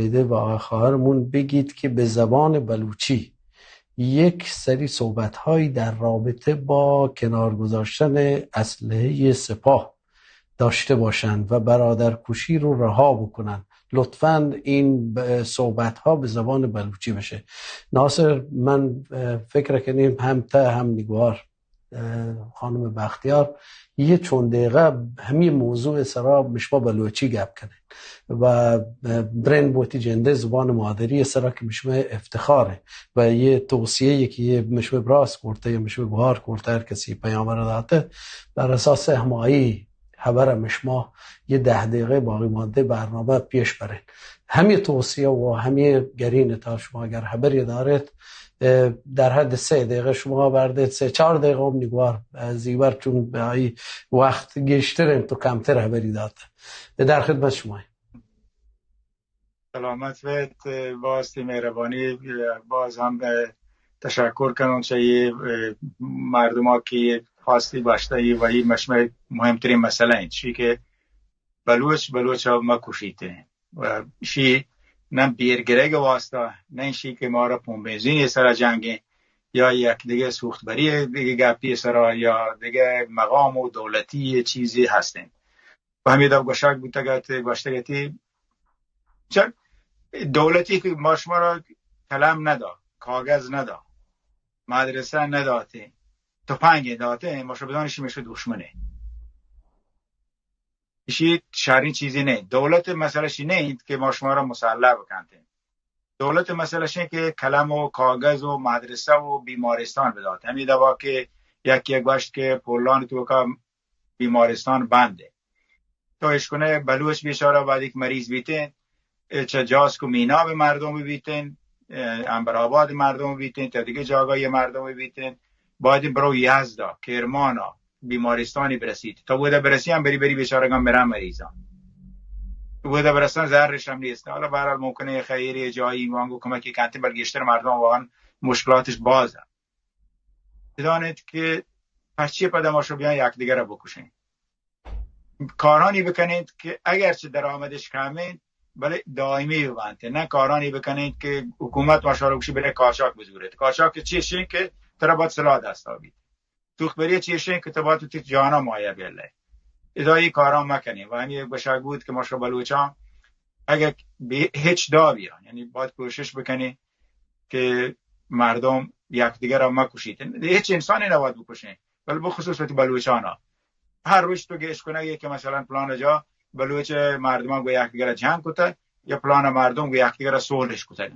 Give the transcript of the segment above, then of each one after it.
و خواهرمون بگید که به زبان بلوچی یک سری صحبت‌هایی در رابطه با کنار گذاشتن اسلحهٔ سپاه داشته باشند و برادرکشی رو رها بکنند. لطفاً این ب-، صحبت‌ها به زبان بلوچی بشه. ناصر، من، اه، فکر کنیم هم ته هم نگوار، اه، خانم بختیار، یه چون دقیقه همین موضوع سرا مشما بلوچی گپ کنین و، اه، برین بوتی جنده زبان مادری سرا که مشما افتخاره و یه توصیه یه که یه مشما براس کرته یا مشما بهار کرته، هر کسی پیام را داته، بر اساس همایی خبر مشما یه ده دقیقه باقی مانده برنامه پیش برین. همین توصیه و همین گرین تا شما اگر خبری دارید، اه، در حد سه دقیقه شما بردید، سه چهار دقیقه هم نگوار، اه، زیور چون به آیی وقت گیشترین تو کمتر خبری داته. در خدمت شما. سلامت بید، باز تی مهربانی، باز هم، اه، تشکر کنم چه یه، اه، مردم ها که خواستی باشته ای و این مشمه مهمترین مسئله این چی که بلوچ، بلوچ ها ما کشیته و شی نه بیرگرگ واسطه، نه شی که ما را پومبنزین سر جنگه یا یک دیگه سوختبری دیگه گپی سرا یا دیگه مقام و دولتی چیزی هستین. و همی دو گوشگ بوتگ ات، گوشتگ اتی، چه دولتی که ما شما را قلم ندا، کاغذ ندا، مدرسه نداته، تفنگ داته، ما شما بدانشی میشه دشمنه. ایشی شرین چیزی نه. دولت مسئله شی نه انت که ما شما را مسلح بکنته. دولت مسئله شی که قلم و کاغذ و مدرسه و بیمارستان بداته. همی دوا که یکی گوشت که پولان تو کا بیمارستان بنده. تو اشکنه بلوچ بیچاره بعد یک مریض بیتین، اه، چه جاسک و میناب مردم بیتین، اه، انبرآباد مردم بیتین، تا دیگه جاگای مردم بیتین، باید برو یزدا، کرمانا، بیمارستانی برسید. تا بوده برسی هم بری بری بیچارگان مرن مریضان. بوده برسن زرش هم نیست. حالا به هر حال ممکنه خیری جایی وانگو کمکی کنتین، بل گیشتر مردم واقعاً مشکلاتش بازه. بدانید که پرچی پد ما شو بیان یکدیگر را بکشین. کارانی بکنید که اگرچه درآمدش کمین، بلے دائمی ببنت. نه کارانی بکنید که حکومت ما شو را گوشی بره قاچاق بزورید. قاچاق چی شین که ترا باید سلاح دستا بیت. توخبری چی شین که تو باید تو جانا مایه بیله. ادا ای کارا مکنی. و همی گوشگ بود که ما شو بلوچان اگه به هیچ دابی، یعنی باید کوشش بکنی که مردم یکدیگر را مکشید. هیچ انسانی نباید بکشین، ولی بخصوص وتی بلوچانا. هر روز تو گیش کنگی که مثلاً پلان جا بلوچ مردمان گو یکدیگر جنگ کته یا پلان مردم گو یکدیگر صلحش کته.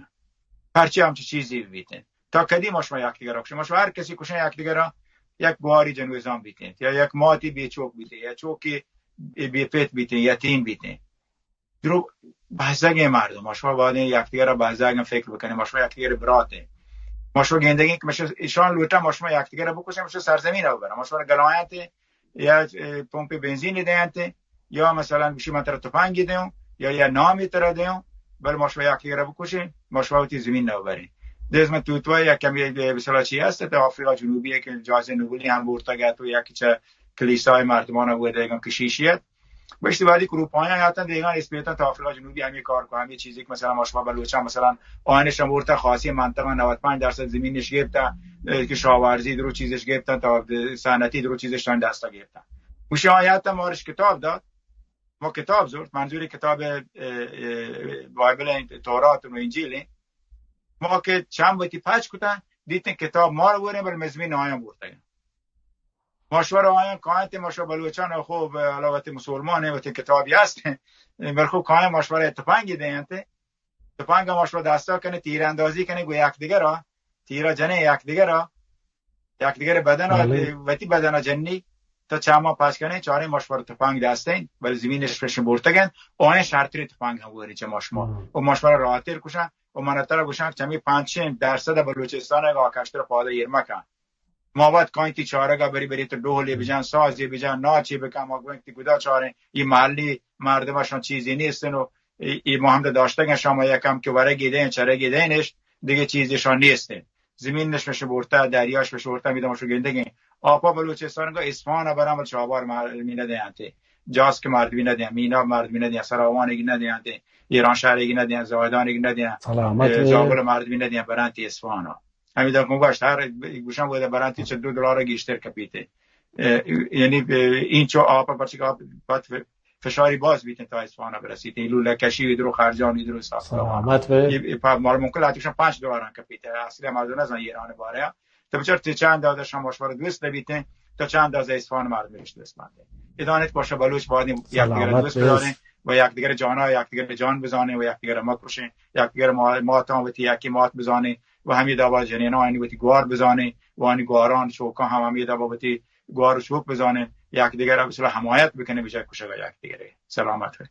پرچه همچی چیزی بیتین؟ تا کدی ما شما یکدیگر کشین؟ ما شما هر کسی کشین یکدیگر، یک گواری جنوزان بیتین یا یک ماتی بیچوک بیتین یا چوکی بی پیت بیتین، یتیم بیتین. درو بزگیں مردم، ما شما باید یکدیگر را بزگیں فکر بکنیں، ما شما یکدیگر براتیں. ما شما گندگیں که ما شما ایشان لوٹا ما شما یکدیگر را بکشیں، ما شما سرزمین را ببرن، ما شما را گلایانت یا، اه، پمپ بنزین دینت یا مثلاً گوشی من ترا تفنگی دیوں یا، یا نامی ترا دیوں، بل ما شما یکدیگر را بکشیں، ما شما وتی زمین را ببریں. دیز من توتوای یک کمی به اصطلاح چی هست، تا آفریقا جنوبی که جایزهٔ نوبلی هم برتگ ات و یک چه کلیسای مردمان بوده کشیشیت. بشتی بعدی گروپ آیان یاتن دیگان اسپیتن تا آفریقا جنوبی همی کار کو، همی چیزی که مثلاً ما شما بلوچان مثلاً آینش هم برتن خاصی منطقه نود و پنج درصد زمینش گرفتن، اه، کشاورزی درو چیزش گرفتن تا صنعتی درو چیزش تان دستا گرفتن. گوشی آیات مارش کتاب داد، ما کتاب زورت، منظوری کتاب، اه، اه، بایبل انت، تورات و انجیل انت. ما که چند بتی پچ کتن، دیتن کتاب ما رو برین، بل مزمین آیان برتگن. ما شما را آیان کاینت، ما شما بلوچان خوب، حالا وتی مسلمان ہیں، وتی کتابی هست، بل خوب کاین ما شما را تفنگی دینت، تفنگ ما شما دستا کنه، تیر اندازی کنه، گو یکدیگر را، تیرا جنه یکدیگر را، یکدیگر بدن را، بله. وتی بدن را جنی، تا چه ما پس کنه، چاره ما شما را تفنگ دستین، بل زمینش پشن برتگن، آیان شرطی تفنگ هم بوری چه ما شما. و ما شما را راحتر کشن، و من ترا گوشن، چمی پنچ درصد بلوچستان اگه آکشتر پاده ایر مکن. ما وت کاینتی چارگا بری بری تو ڈولی بجن، سازی بجن، ناچی بکن، ما گوینتی گدا چاریں، ای محلی مردمشان چیزی نیستن و ای، ای ما هم داشتگن شما یکم که ورگی دین، چرگی دینش، دیگه چیزشان نیستن. زمین نشمش برتا، دریاش بش برتا، میدم شو گندگین. آپا بلوچستان گا اصفهان برام چابار مینه دینتی. جاسک مردمی ندیاں، مینا مردمی ندیاں، سراوانگی ندیاں، ایرانشهرگی ندیاں، زاهدانگی ندیاں، سلامت اه، بے. زابل مردمی ندیاں، برنتی اصفهانا. همی دکون گوشت، هر گوشن بوده برنتی چه دو دلار گیشتر کپیته. اه، یعنی، اه، این چو آپ پرچه که آپ پت ف-، فشاری باز بیتن تا اصفهانا برسیت. این لوله کشی و درو خرجان و درو حساب. سلامت بے. ای، ای پا مال ممکن حتی گوشن پنج دلار هم کپیته. اصلی مردم نزان ایران باره. تو بچار تی چند اندازه شما شما دوست دبیتن، تا چند اندازه اصفهان مردمش دوست بنده. ادانت باشه بلوچ باید یک دیگر سلامت دوست بے. بدارین و یک دیگر جانا، یک دیگر جان بزانین و یک دیگر مکشین، یک دیگر ما-، ماتان وتی یکی مات بزانین و همی دابا جنینا آنی وتی گوار بزانین و آنی گواران چوکان هم همی دابا وتی گوار و چوک بزانین، یک دیگر به اصطلاح حمایت بکنین، بجای کشگ یک دیگره. سلامت بے.